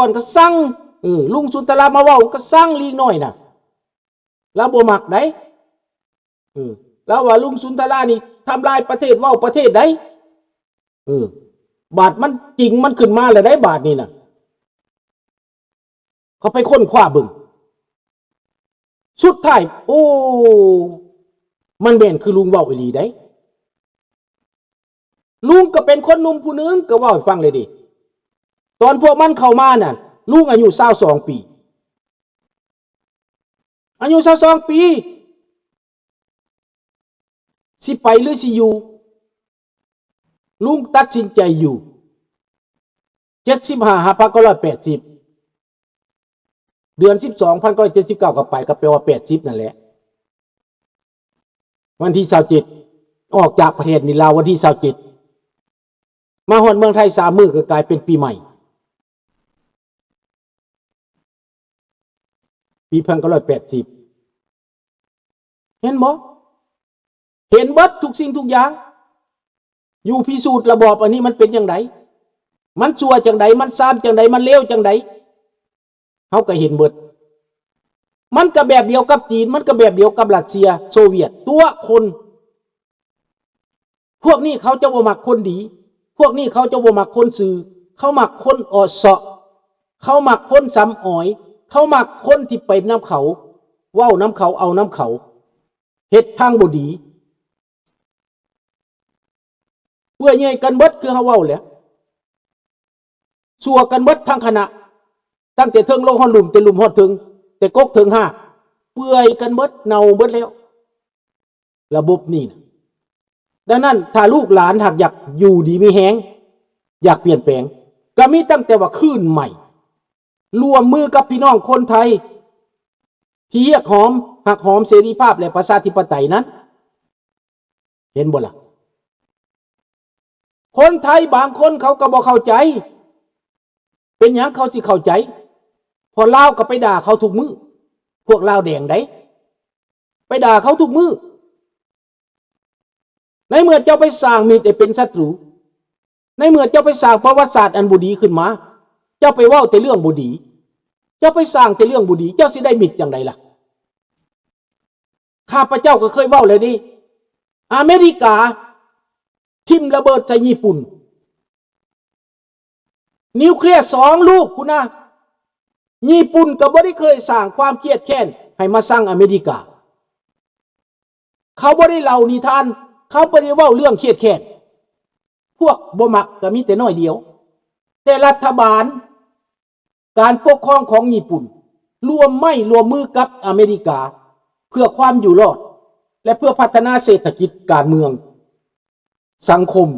ນກໍຊັງ ເອີ ລຸງສຸນທະລາມາເວົ້າກໍຊັງ ລີກນ້ອຍນະ ລາວບໍ່ມັກໃດ໋ ເອີ ລາວວ່າລຸງສຸນທະລານີ້ທຳລາຍປະເທດ ເວົ້າປະເທດໃດ໋ ເອີ ບາດມັນຈິງມັນຂຶ້ນມາແລ້ວໃດ໋ ບາດນີ້ນະ ເຂົາໄປຄົ້ນຄວ້າເບິ່ງ ສຸດທ້າຍ ໂອ້ ມັນແມ່ນຄືລຸງເວົ້າອີ່ຫຼີໃດ໋ ລຸງກໍເປັນຄົນໜຸ່ມຜູ້ໜຶ່ງ ກໍເວົ້າໃຫ້ຟັງເລີຍເດ ຕອນພວກມັນເຂົ້າມານັ້ນ ລຸງອາຍຸຊາວສອງປີ ອາຍຸຊາວສອງປີ ຊິໄປຫຼືຊິຢູ່? ລຸງຕັດສິນໃຈຢູ່ ເຈັດສິບຫ້າ ຫາ ພັນເກົ້າຮ້ອຍແປດສິບ ເດືອນສິບສອງ ພັນເກົ້າຮ້ອຍເຈັດສິບເກົ້າ ກໍໄປ ກໍແປວ່າແປດສິບນັ້ນແຫຼະ ວັນທີຊາວເຈັດ ອອກຈາກປະເທດນີ້ລາວວັນທີຊາວເຈັດ ມາຮອດເມືອງໄທສາມມື້ກໍກາຍເປັນປີໃໝ່ ປີພັນເກົ້າຮ້ອຍແປດສິບ ເຫັນບໍ່? ເຫັນເບິດທຸກສິ່ງທຸກຢ່າງ ຢູ່ພິສູດລະບອບອັນນີ້ມັນເປັນຈັ່ງໃດ ມັນຊົ່ວຈັ່ງໃດ ມັນຊາມຈັ່ງໃດ ມັນເລວຈັ່ງໃດ ເຮົາກໍເຫັນເບິດ ມັນກໍແບບດຽວກັບຈີນ ມັນກໍແບບດຽວກັບຣັດເຊຍ ໂຊວຽດ ຕົວະຄົນ ພວກນີ້ເຂົາເຈົ້າບໍ່ມັກຄົນດີ ພວກນີ້ເຂົາເຈົ້າບໍ່ມັກຄົນຊື່ ເຂົາມັກຄົນເອາະເຊາະ ເຂົາມັກຄົນສຳອອຍ ເຂົາມັກຄົນທີ່ໄປນຳເຂົາ ເວົ້ານຳເຂົາ ເອົານຳເຂົາ ເຮັດທາງບໍ່ດີ ເປື່ອຍເຫຍື່ອຍກັນເບິດ ຄືເຮົາເວົ້າແຫຼະ ຊົ່ວກັນເບິດທັງຄະນະ ຕັ້ງແຕ່ເທິງລົງຮອດລຸ່ມ ແຕ່ລຸ່ມຮອດເທິງ ແຕ່ກົກເຖິງຮາກ ເປື່ອຍກັນເບິດ ເນົ່າເບິດແລ້ວ ລະບົບນີ້ນະ. ດັ່ງນັ້ນ ຖ້າລູກຫຼານຫາກຢາກຢູ່ດີມີແຮງ ຢາກປ່ຽນແປງ ກໍມີຕັ້ງແຕ່ວ່າຄືນໃໝ່ ຮ່ວມມືກັບພີ່ນ້ອງຄົນໄທ ທີ່ຮຽກຮ້ອງ ຮັກຫອມເສລີພາບ ແລະ ປະຊາທິປະໄຕນັ້ນ ເຫັນບໍ່ລະ? ຄົນໄທບາງຄົນເຂົາກໍບໍ່ເຂົ້າໃຈ. ເປັນຫຍັງເຂົາຊິເຂົ້າໃຈ? ເພາະລາວກໍໄປດ່າເຂົາທຸກມື້. ພວກລາວແດງໃດ໋ ໄປດ່າເຂົາທຸກມື້. ໃນເມື່ອເຈົ້າໄປສ້າງມິດໃຫ້ເປັນສັດຕູ, ໃນເມື່ອເຈົ້າໄປສ້າງປະຫວັດສາດອັນບໍ່ດີຂຶ້ນມາ, ເຈົ້າໄປເວົ້າແຕ່ເລື່ອງບໍ່ດີ, ເຈົ້າໄປສ້າງແຕ່ເລື່ອງບໍ່ດີ, ເຈົ້າຊິໄດ້ມິດຈັ່ງໃດລະ? ຂ້າພະເຈົ້າກໍເຄີຍເວົ້າແລ້ວເດ້, ອາເມລິກາຖິ້ມລະເບີດໃສ່ຍີ່ປຸ່ນ ນິວເຄລຍສອງລູກພຸ້ນນະ. ຍີ່ປຸ່ນກໍບໍ່ໄດ້ເຄີຍສ້າງຄວາມຄຽດແຄ້ນໃຫ້ມາຊັງອາເມລິກາ. ເຂົາບໍ່ໄດ້ເລົ່ານິທານ, ເຂົາບໍ່ໄດ້ເວົ້າເລື່ອງຄຽດແຄ້ນ. ພວກບໍ່ມັກກໍມີແຕ່ໜ້ອຍດຽວ. ແຕ່ລັດຖະບານ, ການປົກຄອງຂອງຍີ່ປຸ່ນ ຮ່ວມໄມ້ຮ່ວມມືກັບອາເມລິກາ ເພື່ອຄວາມຢູ່ລອດ ແລະ ເພື່ອພັດທະນາເສດຖະກິດ, ການເມືອງ, ສັງຄົມ.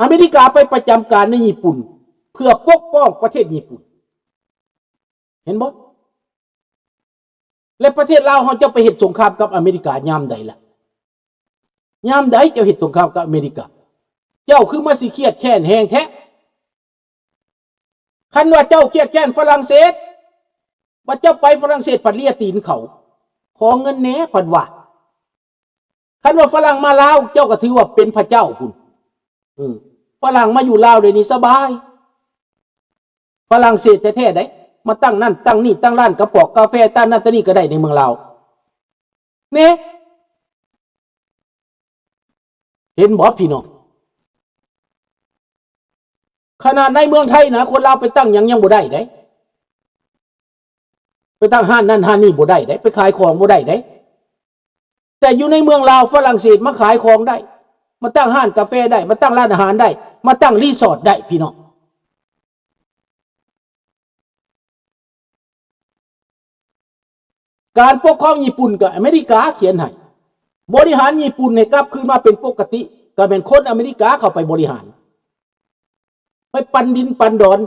ອາເມລິກາໄປປະຈຳການໃນຍີ່ປຸ່ນ ເພື່ອປົກປ້ອງປະເທດຍີ່ປຸ່ນ. ເຫັນບໍ່? ແລະ ປະເທດລາວເຮົາຈະໄປເຮັດສົງຄາມກັບອາເມລິກາຍາມໃດລະ? ຍາມໃດເຈົ້າເຮັດສົງຄາມກັບອາເມລິກາ? ເຈົ້າຄືມາຊິຄຽດແຄ້ນແຮງແທ້? ຄັນວ່າເຈົ້າຄຽດແຄ້ນຝຣັ່ງເສດ, ວ່າເຈົ້າໄປຝຣັ່ງເສດພັດເລຍຕີນເຂົາ, ຂໍເງິນແດ່ພັດວ່າ. ຄັນວ່າຝຣັ່ງມາລາວ, ເຈົ້າກໍຖືວ່າເປັນພະເຈົ້າພຸ້ນ. ເອີ, ຝຣັ່ງມາຢູ່ລາວດຽວນີ້ສະບາຍ. ຝຣັ່ງເສດແທ້ໆໃດ໋, ມາຕັ້ງນັ້ນຕັ້ງນີ້, ຕັ້ງຮ້ານກະປອກກາແຟ, ຕັ້ງນັ້ນຕັ້ງນີ້ກໍໄດ້ໃນເມືອງລາວ. ແນ່. ເຫັນບໍ່ພີ່ນ້ອງ? ຂະໜາດໃນເມືອງໄທນະ, ຄົນລາວໄປຕັ້ງຫຍັງຍັງບໍ່ໄດ້ເດ້. ໄປຕັ້ງຮ້ານນັ້ນຮ້ານນີ້ບໍ່ໄດ້ເດ້, ໄປຂາຍຂອງບໍ່ໄດ້ເດ້. ແຕ່ຢູ່ໃນເມືອງລາວ, ຝຣັ່ງເສດມາຂາຍຂອງໄດ້, ມາຕັ້ງຮ້ານກາແຟໄດ້, ມາຕັ້ງຮ້ານອາຫານໄດ້, ມາຕັ້ງຣີສອດໄດ້, ພີ່ນ້ອງ. ການປົກຄອງຍີ່ປຸ່ນກໍອາເມລິກາຂຽນໃຫ້, ບໍລິຫານຍີ່ປຸ່ນໃຫ້ກັບຄືນມາເປັນປົກກະຕິ ກໍແມ່ນຄົນອາເມລິກາເຂົ້າໄປບໍລິຫານ, ໄປປັນດິນປັນດອນ,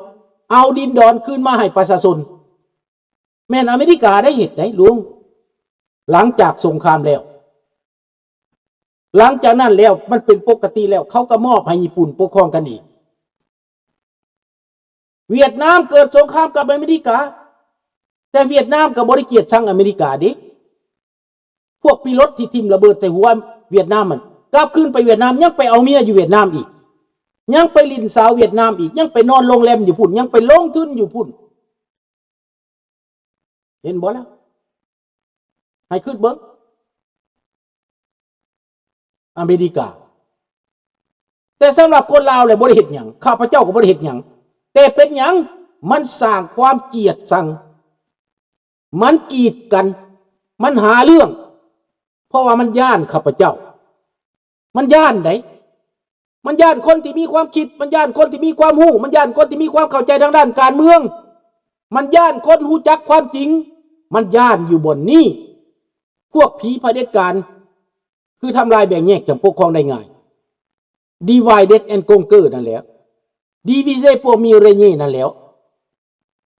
ເອົາດິນດອນຄືນມາໃຫ້ປະຊາຊົນ. ແມ່ນອາເມລິກາໄດ້ເຮັດໄດ໋ລຸງ, ຫຼັງຈາກສົງຄາມແລ້ວ. ຫຼັງຈາກນັ້ນແລ້ວ ມັນເປັນປົກກະຕິແລ້ວ, ເຂົາກໍມອບໃຫ້ຍີ່ປຸ່ນປົກຄອງກັນເອງ. ຫວຽດນາມເກີດສົງຄາມກັບອາເມລິກາ, ແຕ່ຫວຽດນາມກໍບໍ່ໄດ້ກຽດຊັງອາເມລິກາເດ້. ພວກປີລົດທີ່ຖິ້ມລະເບີດໃສ່ຫົວຫວຽດນາມນັ້ນ ກັບຄືນໄປຫວຽດນາມ, ຍັງໄປເອົາເມຍຢູ່ຫວຽດນາມອີກ. ຍັງໄປຫຼິ້ນສາວຫວຽດນາມອີກ, ຍັງໄປນອນໂຮງແຮມຢູ່ພຸ້ນ, ຍັງໄປລົງທຶນຢູ່ພຸ້ນ. ເຫັນບໍ່ລະ? ໃຫ້ຄິດເບິ່ງ. ອາເມລິກາ. ແຕ່ສຳລັບຄົນລາວແລ້ວບໍ່ໄດ້ເຮັດຫຍັງ, ຂ້າພະເຈົ້າກໍບໍ່ໄດ້ເຮັດຫຍັງ, ແຕ່ເປັນຫຍັງ? ມັນສ້າງຄວາມກຽດຊັງ, ມັນກີດກັນ, ມັນຫາເລື່ອງ, ເພາະວ່າມັນຢ້ານຂ້າພະເຈົ້າ, ມັນຢ້ານໃດ໋. ມັນຢ້ານຄົນທີ່ມີຄວາມຄິດ, ມັນຢ້ານຄົນທີ່ມີຄວາມຮູ້, ມັນຢ້ານຄົນທີ່ມີຄວາມເຂົ້າໃຈທາງດ້ານການເມືອງ, ມັນຢ້ານຄົນຮູ້ຈັກຄວາມຈິງ, ມັນຢ້ານຢູ່ບ່ອນນີ້. ພວກຜີຜະເດັດການ ຄືທຳລາຍແບ່ງແຍກ ຈັ່ງປົກຄອງໄດ້ງ່າຍ, divide and conquer ນັ້ນແຫຼະ, diviser pour mieux régner ນັ້ນແຫຼະ,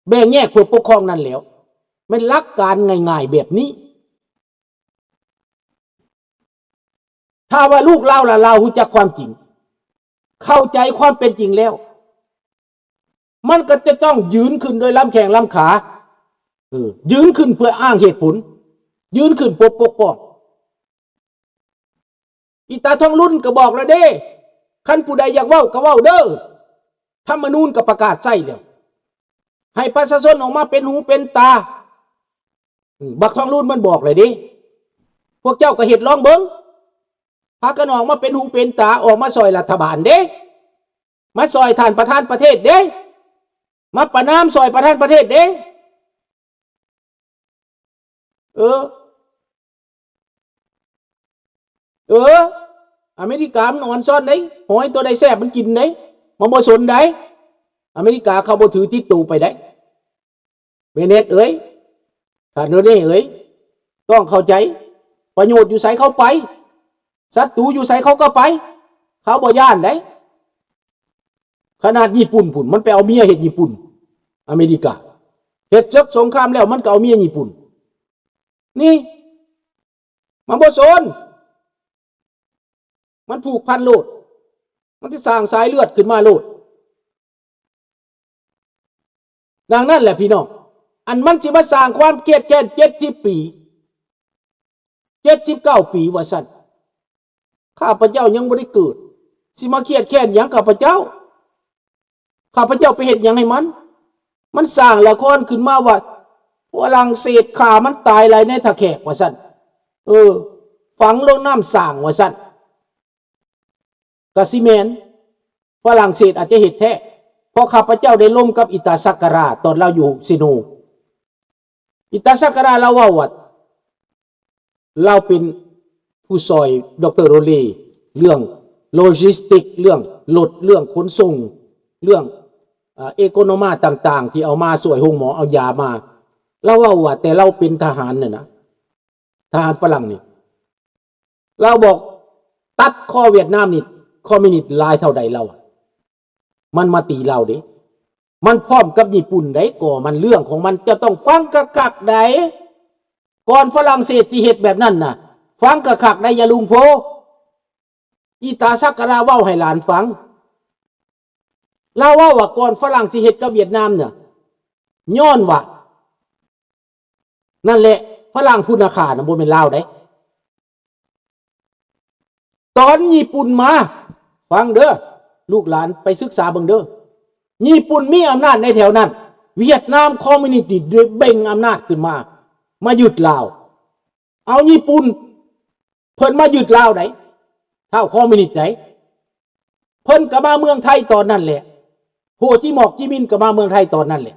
ແບ່ງແຍກເພື່ອປົກຄອງນັ້ນແຫຼະ, ແມ່ນຫຼັກການງ່າຍໆແບບນີ້. ຖ້າວ່າລູກລາວລະລາວຮູ້ຈັກຄວາມຈິງ, ເຂົ້າໃຈຄວາມເປັນຈິງແລ້ວ, ມັນກໍຈະຕ້ອງຢືນຂຶ້ນໂດຍລຳແຂ້ງລຳຂາ, ເອີ, ຢືນຂຶ້ນເພື່ອອ້າງເຫດຜົນ, ຢືນຂຶ້ນເພື່ອປົກປ້ອງ. ອີຕາທອງລຸນກໍບອກແລ້ວເດ້, ຄັນຜູ້ໃດຢາກເວົ້າກໍເວົ້າເດີ້, ທຳມະນູນກໍປະກາດໃຊ້ແລ້ວ, ໃຫ້ປະຊາຊົນອອກມາເປັນຫູເປັນຕາ. ອືມ, ບັກທອງລຸນມັນບອກແລ້ວເດ້, ພວກເຈົ້າກໍເຮັດລອງເບິ່ງ, ພາກັນອອກມາເປັນຫູເປັນຕາ, ອອກມາຊ່ອຍລັດຖະບານເດ້, ມາຊ່ອຍທ່ານປະທານປະເທດເດ້, ມາປະນາມຊ່ອຍປະທານປະເທດເດ້. ເອີ ເອີ ອາເມລິກາມັນອ່ອນຊ້ອນເດ້, ຫອຍຕົວໃດແຊບມັນກິນເດ້, ມັນບໍ່ສົນໃດ. ອາເມລິກາເຂົາບໍ່ຖືຕິດໂຕໄປໃດ. ເບເນັດເອີຍ, ທ່ານໂດເນເອີຍ, ຕ້ອງເຂົ້າໃຈ, ປະໂຫຍດຢູ່ໃສເຂົາໄປ, ສັດຕູຢູ່ໃສເຂົາກໍໄປ, ເຂົາບໍ່ຢ້ານໃດ. ຂະໜາດຍີ່ປຸ່ນພຸ້ນ ມັນໄປເອົາເມຍເຮັດຍີ່ປຸ່ນ, ອາເມລິກາເຮັດເສິກສົງຄາມແລ້ວ ມັນກໍເອົາເມຍຍີ່ປຸ່ນ. ນີ້ ມັນບໍ່ສົນ, ມັນຜູກພັນໂລດ, ມັນຊິສ້າງສາຍເລືອດຂຶ້ນມາໂລດ. ດັ່ງນັ້ນແຫຼະພີ່ນ້ອງ, ອັນມັນຊິມາສ້າງຄວາມຄຽດແຄ້ນເຈັດສິບປີ, ເຈັດສິບເກົ້າປີວ່າຊັ້ນ, ຂ້າພະເຈົ້າຍັງບໍ່ໄດ້ເກີດ, ຊິມາຄຽດແຄ້ນຫຍັງຂ້າພະເຈົ້າ? ຂ້າພະເຈົ້າໄປເຮັດຫຍັງໃຫ້ມັນ? ມັນສ້າງລະຄອນຂຶ້ນມາວ່າ ຝຣັ່ງເສດຂ້າມັນຕາຍຫຼາຍໃນທ່າແຂກວ່າຊັ້ນ, ເອີ, ຝັງລົງນ້ຳສ້າງວ່າຊັ້ນ. ກະຊິແມ່ນ, ຝຣັ່ງເສດອາດຈະເຮັດແທ້, ເພາະຂ້າພະເຈົ້າໄດ້ລົມກັບອີຕາສັກກະຣາຕອນລາວຢູ່ເຊໂນ. ອີຕາສັກກະຣາລາວເວົ້າວ່າ ລາວເປັນຜູ້ຊ່ອຍ ດຣ. ໂຣເລ ເລື່ອງໂລຈິສຕິກ, ເລື່ອງລົດ, ເລື່ອງຂົນສົ່ງ, ເລື່ອງ, ເອີ, ເອໂກໂນມາຕ່າງໆ ທີ່ເອົາມາຊ່ວຍໂຮງໝໍເອົາຢາມາ. ລາວເວົ້າວ່າແຕ່ລາວເປັນທະຫານນັ້ນນະ, ທະຫານຝຣັ່ງນີ້, ລາວບອກ ຕັດຄໍຫວຽດນາມນີ້ ຄອມມິວນິດຫຼາຍເທົ່າໃດລາວວ່າ. ມັນມາຕີລາວເດ້, ມັນພ້ອມກັບຍີ່ປຸ່ນໃດ, ກໍມັນເລື່ອງຂອງມັນ, ເຈົ້າຕ້ອງຟັງຄັກໆໃດ. ກ່ອນຝຣັ່ງເສດຊິເຮັດແບບນັ້ນນະ, ຟັງຄັກໆໃດ ຢ່າລຸງໂພ. ອີຕາສັກກະຣາເວົ້າໃຫ້ຫຼານຟັງ, ລາວເວົ້າວ່າກ່ອນຝຣັ່ງຊິເຮັດກັບຫວຽດນາມນະ, ຍ້ອນວ່າ ນັ້ນແຫຼະ, ຝຣັ່ງຜູ້ນາຂ້ານະ ບໍ່ແມ່ນລາວໃດ. ຕອນຍີ່ປຸ່ນມາ, ຟັງເດີ້, ລູກຫຼານໄປສຶກສາເບິ່ງເດີ້, ຍີ່ປຸ່ນມີອຳນາດໃນແຖວນັ້ນ, ຫວຽດນາມຄອມມິວນິດນີ້ໄດ້ເບັ່ງອຳນາດຂຶ້ນມາ, ມາຍຶດລາວ. ເອົາຍີ່ປຸ່ນ, ເພິ່ນມາຍຶດລາວໃດ, ທ້າວຄອມມິວນິດໃດ. ເພິ່ນກໍມາເມືອງໄທຕອນນັ້ນແຫຼະ, ໂຮຈິມອກຈິມິນກໍມາເມືອງໄທຕອນນັ້ນແຫຼະ.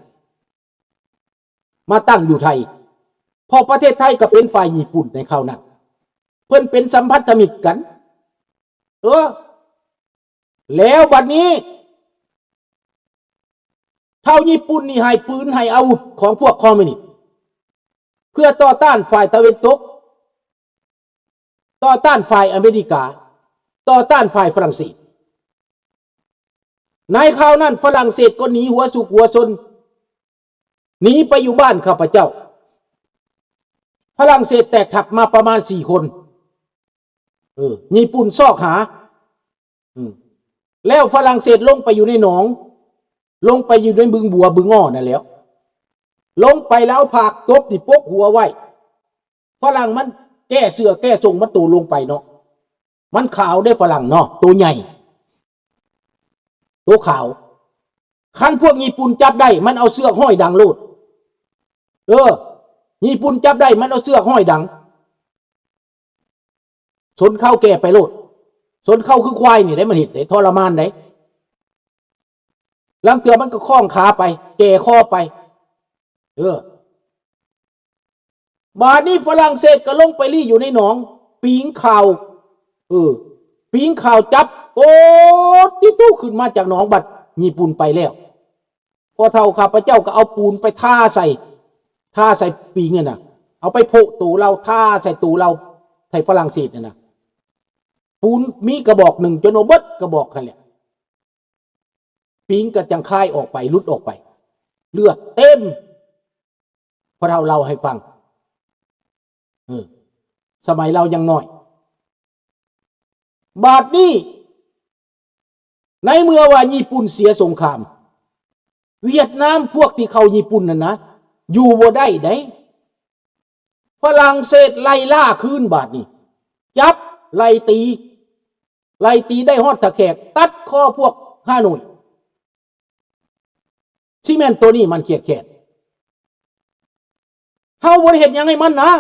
ມາຕັ້ງຢູ່ໄທ, ເພາະປະເທດໄທກໍເປັນຝ່າຍຍີ່ປຸ່ນໃນຄາວນັ້ນ, ເພິ່ນເປັນສຳພັນທະມິດກັນ. ເອີ, ແລ້ວບັດນີ້ ທ້າວຍີ່ປຸ່ນນີ້ໃຫ້ປືນໃຫ້ອາວຸດຂອງພວກຄອມມິວນິດ ເພື່ອຕໍ່ຕ້ານຝ່າຍຕາເວັນຕົກ, ຕໍ່ຕ້ານຝ່າຍອາເມລິກາ, ຕໍ່ຕ້ານຝ່າຍຝຣັ່ງເສດ. ໃນຄາວນັ້ນຝຣັ່ງເສດກໍໜີຫົວສຸກຫົວຊົນ, ໜີໄປຢູ່ບ້ານຂ້າພະເຈົ້າ. ຝຣັ່ງເສດແຕກທັບມາປະມານສີ່ຄົນ. ເອີ, ຍີ່ປຸ່ນຊອກຫາ. ອືມ. ແລ້ວຝຣັ່ງເສດລົງໄປຢູ່ໃນໜອງ, ລົງໄປຢູ່ໃນບຶງບົວ, ບຶງງໍ້ນັ້ນແຫຼະ. ລົງໄປແລ້ວເອົາຜ້າຕົບນີ້ປົກຫົວໄວ້. ຝຣັ່ງມັນແກ້ເສື້ອແກ້ໂສ້ງ ມັນໂຕລົງໄປເນາະ. ມັນຂາວເດ້ຝຣັ່ງເນາະ, ໂຕໃຫຍ່. ໂຕຂາວ. ຄັນພວກຍີ່ປຸ່ນຈັບໄດ້ ມັນເອົາເຊືອກຫ້ອຍດັງໂລດ. ເອີ ຍີ່ປຸ່ນຈັບໄດ້ ມັນເອົາເຊືອກຫ້ອຍດັງ. ຊົນເຄົ້າແກ່ໄປໂລດ. ຊົນເຄົ້າຄືຄວາຍນີ້ໄດ໋ ມັນເຮັດໄດ໋ ທໍລະມານໄດ໋. ລາງເທື່ອມັນກໍຄ້ອງຂາໄປ ແກ່ຄໍໄປ. ເອີ ບາດນີ້ຝຣັ່ງເສດກໍລົງໄປລີ້ຢູ່ໃນໜອງ ປີງຂ່າວ ເອີ ປີງຂ່າວຈັບ. ໂອ້ ຕິໂຕ ຂຶ້ນມາຈາກໜອງ ບັດຍີ່ປຸ່ນໄປແລ້ວ. ພໍ່ເຖົ້າຂ້າພະເຈົ້າກໍເອົາປູນໄປທາໃສ່ ທາໃສ່ປີງນັ້ນນະ ເອົາໄປໂພະໂຕລາວ ທາໃສ່ໂຕລາວ ໃສ່ຝຣັ່ງເສດນັ້ນນະ. ປູນມີກະບອກໜຶ່ງ ຈົນວ່າເບິດກະບອກຫັ້ນແຫຼະ. ປີງກໍຈັ່ງຄາຍອອກໄປ ຫຼຸດອອກໄປ ເລືອດເຕັມ. ພໍ່ເຖົ້າເລົ່າໃຫ້ຟັງ ເອີ ສະໄໝລາວຍັງນ້ອຍ. ບາດນີ້ ໃນເມື່ອວ່າຍີ່ປຸ່ນເສຍສົງຄາມ ຫວຽດນາມ ພວກທີ່ເຂົ້າຍີ່ປຸ່ນນັ້ນນະ ຢູ່ບໍ່ໄດ້ໄດ໋. ຝຣັ່ງເສດໄລ່ລ່າຄືນບາດນີ້ ຈັບ ໄລ່ຕີ ໄລ່ຕີໄດ້ຮອດທ່າແຂກ ຕັດຄໍພວກຮ່າໂນ້ຍ. ຊິແມ່ນໂຕນີ້ມັນຄຽດແຄ້ນ. ເຮົາບໍ່ໄດ້ເຮັດຫຍັງໃຫ້ມັນນະ.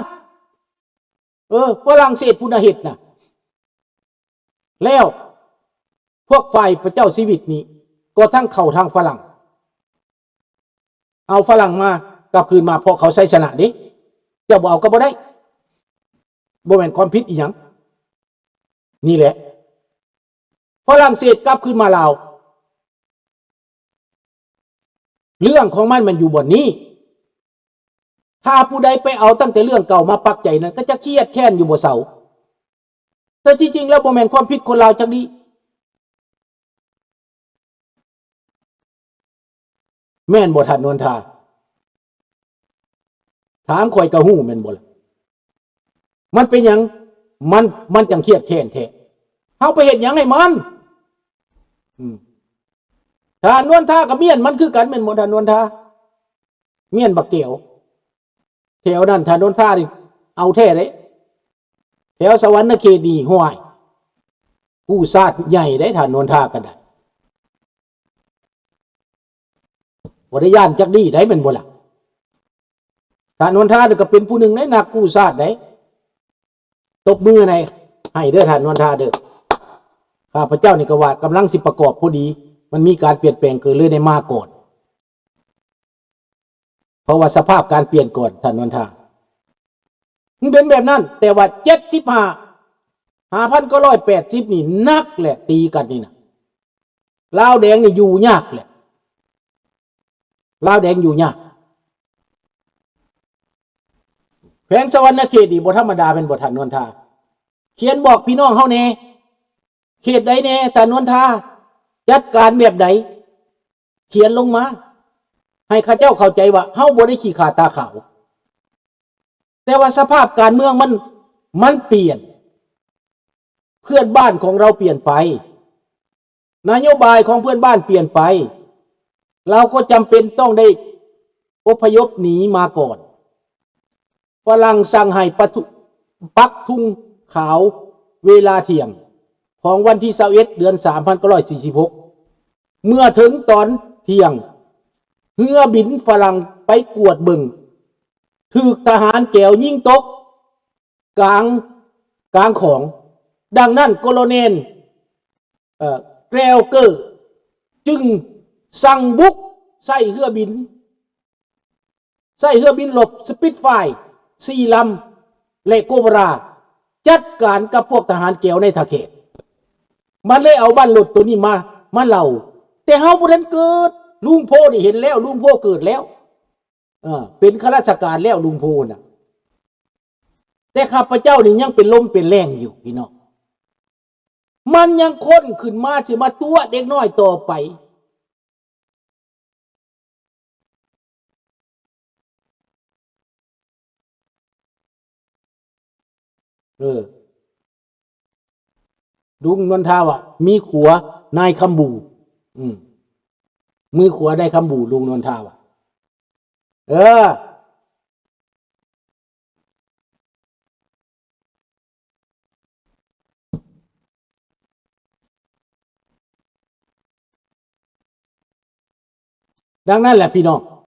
ເອີ ຝຣັ່ງເສດພຸ້ນນະເຮັດນະ. ແລ້ວພວກຝ່າຍພະເຈົ້າຊີວິດນີ້ ກໍທັງເຂົ້າທາງຝຣັ່ງ ເອົາຝຣັ່ງມາ ກັບຄືນມາ ເພາະເຂົາໄຊຊະນະເດ້. ເຈົ້າບໍ່ເອົາກໍບໍ່ໄດ້ ບໍ່ແມ່ນຄວາມຜິດອີ່ຫຍັງ. ນີ້ແຫຼະ ຝຣັ່ງເສດກັບຄືນມາລາວ. ເລື່ອງຂອງມັນມັນຢູ່ບ່ອນນີ້. ຖ້າຜູ້ໃດໄປເອົາຕັ້ງແຕ່ເລື່ອງເກົ່າມາປັກໃຈນັ້ນ ກໍຈະຄຽດແຄ້ນຢູ່ບໍ່ເຊົາ. ແຕ່ທີ່ຈິງແລ້ວບໍ່ແມ່ນຄວາມຜິດຄົນລາວຈັກດີ້. ແມ່ນບໍ່ທ່ານນວນທາ? ຖາມຂ້ອຍກໍຮູ້ແມ່ນບໍ່ລະ? ມັນເປັນຫຍັງ ມັນ ມັນຈັ່ງຄຽດແຄ້ນແທ້? ເຮົາໄປເຮັດຫຍັງໃຫ້ມັນ? ອືມ ທ່ານນວນທາກໍມ້ຽນມັນຄືກັນແມ່ນບໍ່ທ່ານນວນທາ? ມ້ຽນບັກແກ້ວ ແຖວນັ້ນທ່ານນວນທານີ້ເອົາແທ້ເດ້. ແຖວສະຫວັນນະເຂດນີ້ ຫ້ວຍ ກູ້ຊາດໃຫຍ່ເດ້ທ່ານນວນທາກໍໄດ້. ບໍ່ໄດ້ຢ້ານຈັກດີ້ໄດ໋ ແມ່ນບໍ່ລະ? ທ່ານນວນທານີ້ກໍເປັນຜູ້ໜຶ່ງໃນນັກກູ້ຊາດໄດ໋. ຕົບມືໃຫ້ ໃຫ້ເດີທ່ານນວນທາເດີ. ຂ້າພະເຈົ້ານີ້ກໍວ່າກຳລັງຊິປະກອບພໍດີ ມັນມີການປ່ຽນແປງ ກໍເລີຍໄດ້ມາກ່ອນ. ເພາະວ່າສະພາບການປ່ຽນກ່ອນ ທ່ານນວນທາ ມັນເປັນແບບນັ້ນ. ແຕ່ວ່າເຈັດສິບຫ້າ ຫ້າພັນເກົ້າຮ້ອຍແປດສິບນີ້ໜັກແຫຼະ ຕີກັນນີ້ນະ ລາວແດງນີ້ຢູ່ຍາກແຫຼະ ລາວແດງຢູ່ຍາກ. ແຂວງສະຫວັນນະເຂດນີ້ບໍ່ທຳມະດາແມ່ນບໍ່ທ່ານນວນທາ? ຂຽນບອກພີ່ນ້ອງເຮົາແດ່ ເຂດໃດແດ່ທ່ານນວນທາ ຈັດການແບບໃດ? ຂຽນລົງມາ ໃຫ້ເຂົາເຈົ້າເຂົ້າໃຈວ່າເຮົາບໍ່ໄດ້ຂີ້ຂາດຕາຂາວ. ແຕ່ວ່າສະພາບການເມືອງມັນ ມັນປ່ຽນ ເພື່ອນບ້ານຂອງເຮົາປ່ຽນໄປ ນະໂຍບາຍຂອງເພື່ອນບ້ານປ່ຽນໄປ ເຮົາກໍຈຳເປັນຕ້ອງໄດ້ອົບພະຍົບໜີມາກ່ອນ. ຝຣັ່ງສັ່ງໃຫ້ປະທຸ ປັກທຸງຂາວເວລາທ່ຽງຂອງວັນທີຊາວເອັດ ເດືອນສາມ ພັນເກົ້າຮ້ອຍສີ່ສິບຫົກ. ເມື່ອເຖິງຕອນທ່ຽງ ເຮືອບິນຝຣັ່ງໄປກວດເບິ່ງ ຖືກທະຫານແກວຍິງຕົກກາງ ກາງຂອງ. ດັ່ງນັ້ນ ໂກໂລເນນ ເອີ ແກຣວເກີ ຈຶ່ງສັ່ງບຸກໃສ່ເຮືອບິນ ໃຊ້ເຮືອບິນລົບສະປິດຟາຍສີ່ລຳ ແລະ ໂກບຣາ ຈັດການກັບພວກທະຫານແກວໃນທ່າແຂກ. ມັນເລີຍເອົາບັ້ນລົດໂຕນີ້ມາ ມາເລົ່າ. ແຕ່ເຮົາບໍ່ທັນເກີດ ລຸງໂພນີ້ເຫັນແລ້ວ ລຸງໂພເກີດແລ້ວ ເອີ ເປັນຂ້າລາຊະການແລ້ວ ລຸງໂພນະ. ແຕ່ຂ້າພະເຈົ້ານີ້ຍັງເປັນລົມເປັນແຮງຢູ່ ພີ່ນ້ອງ. ມັນຍັງຄົ້ນຂຶ້ນມາ ຊິມາຕົວະເດັກນ້ອຍຕໍ່ໄປ. ເອີ ລຸງນວນທາວ່າ ມີຂົວນາຍຄຳບູ. ອືມ ມືຂວານາຍຄຳບູ ລຸງນວນທາວ່າ. ເອີ. ດັ່ງນັ້ນແຫຼະພີ່ນ້ອງ